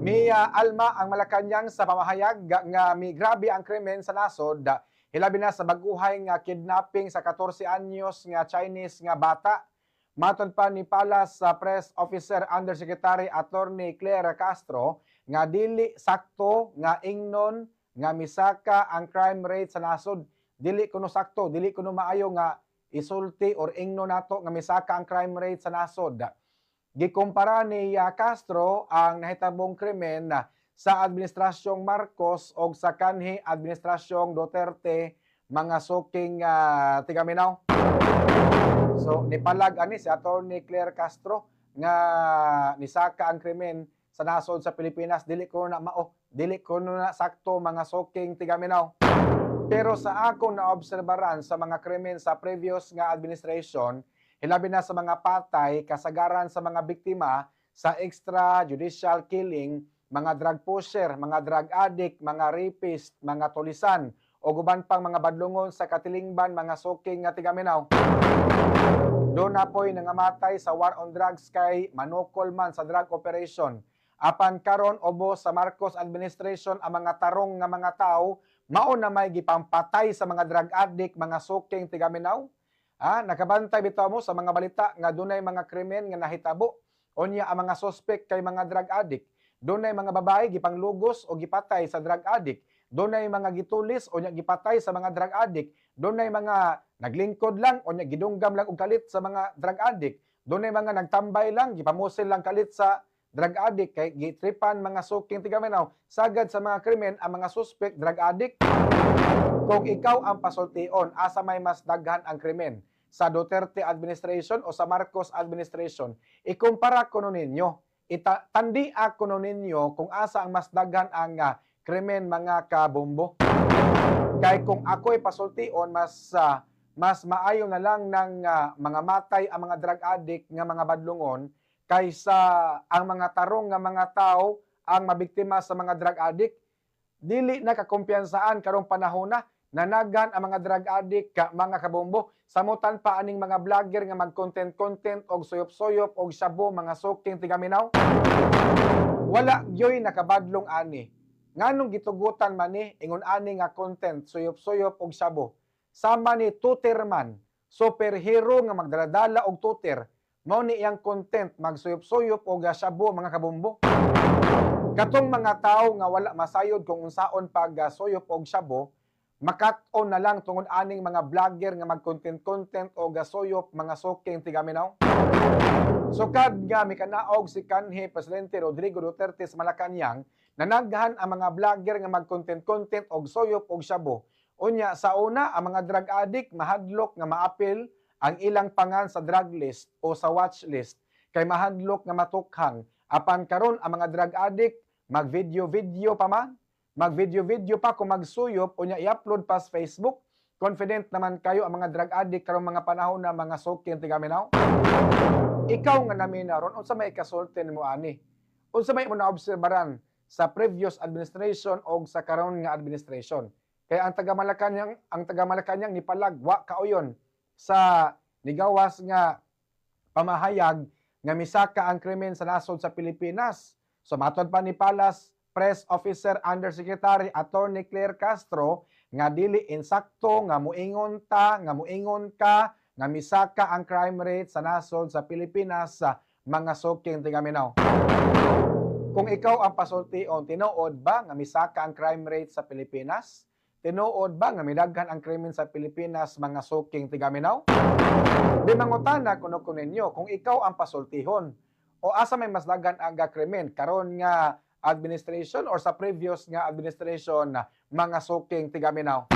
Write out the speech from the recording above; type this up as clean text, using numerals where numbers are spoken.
Mia alma ang Malacañang sa pamahayag nga migrabe ang krimen sa nasod, hilabi na sa baguhay nga kidnapping sa 14 anyos nga Chinese nga bata. Matod pa ni Palace sa Press Officer Undersecretary Attorney Claire Castro nga dili sakto nga ingnon nga misaka ang crime rate sa nasod. Dili kuno sakto, dili kuno maayo nga isulti or ingnon nato nga misaka ang crime rate sa nasod. Gikumpara ni Castro ang nahitabong krimen sa administrasyong Marcos og sa kanhi administrasyong Duterte, mga suking tigaminaw. So nipalag ani si Attorney Claire Castro nga nisaka ang krimen sa nasod sa Pilipinas. Dili ko na mao, dili ko na sakto, mga suking tigaminaw. Pero sa akong naobserbaran sa mga krimen sa previous nga administration, hilabi na sa mga patay, kasagaran sa mga biktima sa extrajudicial killing, mga drug pusher, mga drug addict, mga rapist, mga tulisan, o guban pang mga badlungon sa katilingban, mga suking nga tigaminaw. Doon na po'y nangamatay sa war on drugs kay manukol man sa drug operation. Apan karon, ubos sa Marcos administration, ang mga tarong nga mga tao mao na may gipampatay sa mga drug addict, mga suking tigaminaw. Ah, nakabantay bitaw mo sa mga balita nga dunay mga krimen nga nahitabo. Unya ang mga suspect kay mga drug addict. Dunay mga babae gipanglugos o gipatay sa drug addict. Dunay mga gitulis o gipatay sa mga drug addict. Dunay mga naglingkod lang o gidunggam lang og kalit sa mga drug addict. Dunay mga nagtambay lang, gipamusil lang kalit sa drug addict kay gitripan, mga suking tigaminaw. Sagad sa mga krimen, ang mga suspect drug addict. Kung ikaw ang pasultion, asa may mas daghan ang krimen? Sa Duterte administration o sa Marcos administration? Ikumpara kuno ninyo. Ita, tandi kuno ninyo kung asa ang mas daghan ang krimen, mga kabombo. Kay kung ako'y pasultion, mas maayo na lang ng mga matay ang mga drug addict nga mga badlungon kaysa ang mga tarong nga mga tao ang mabiktima sa mga drug addict. Dili na kakumpiyansaan karong panahon na nanaghan ang mga drug addict ka, mga kabombo. Samutan pa aning mga vlogger nga mag-content-content og suyop-suyop og shabu, mga suking tigaminaw. Wala gyoy nakabadlong ani. Nganong gitugutan man ni ingon ani nga content, suyop-suyop og shabu? Sama ni Tuterman, superhero nga magdaladala og tuter. Mao ni iyang content, magsuyop-suyop og shabu, mga kabombo. Katong mga tao nga wala masayod kung unsaon pag suyop og shabu, makat-on na lang tungod aning mga vlogger nga mag-content-content o gasuyop, mga suking tigaminaw. Sukad nga mikanaog si kanhi Presidente Rodrigo Duterte sa Malacañang, nanaghan ang mga vlogger nga mag-content-content og suyop og shabu. Unya sa una, ang mga drug addict mahadlok nga maapil ang ilang pangan sa drug list o sa watch list kay mahadlok nga matukhang. Apan karon, ang mga drug addict mag-video-video pa man, mag-video-video pa kung magsuyop, unya i-upload pa sa Facebook. Confident naman kayo ang mga drug addict karong mga panahon na, mga suking tigaminaw. Ikaw nga naminaw ron, unsa may ikasulti nimo ani? Unsa may mo naobserbaran sa previous administration o sa karon nga administration? Kaya ang taga Malacañang nipalag wa kauyon sa nigawas nga pamahayag nga misaka ang krimen sa nasod sa Pilipinas. So matod pa ni Palace Press Officer Undersecretary Attorney Claire Castro nga dili insakto nga muingon ta, nga muingon ka nga misaka ang crime rate sa nasod sa Pilipinas sa mga suking tigaminaw. Kung ikaw ang pasultion, tinuod ba nga misaka ang crime rate sa Pilipinas? Tinuod ba nga midaghan ang krimen sa Pilipinas, mga suking tigaminaw? Di mangutana kuno ko ninyo, kung ikaw ang pasultihon o asa may mas daghan ang krimen, karon nga administration or sa previous nga administration na, mga suking tigaminaw?